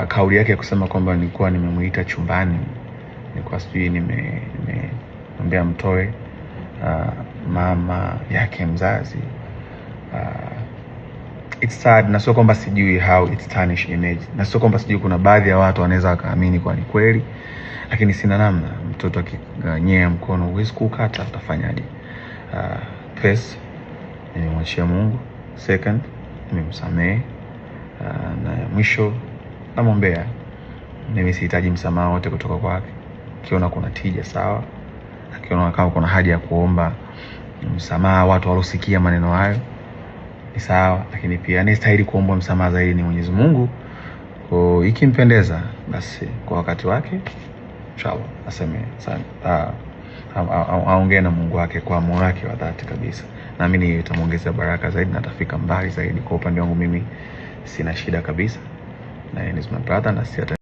Kauli yake ya kusema kwamba nilikuwa nimemuita chumbani, nilikuwa sijui nimemwambia mtoe mama yake mzazi, it's sad, na sio kwamba sijui how it's tarnish image, na sio kwamba sijui kuna baadhi ya watu wanaweza wakaamini kwa ni kweli, lakini sina namna. Mtoto akinyea mkono huwezi kuukata, utafanyaje? First nimemwachia Mungu, second nimemsamehe, na mwisho namwombea. Mimi sihitaji msamaha wote kutoka kwake. Akiona kuna tija sawa, akiona kama kuna haja ya kuomba msamaha watu walosikia maneno hayo ni sawa, lakini pia anayestahili kuomba msamaha zaidi ni Mwenyezi Mungu. Kwa ikimpendeza, basi kwa wakati wake inshallah aseme sana, aongee na Mungu wake kwa moyo wake wa dhati kabisa. Naamini itamwongezea baraka zaidi na atafika mbali zaidi. Kwa upande wangu mimi sina shida kabisa, na yeye is my brother na si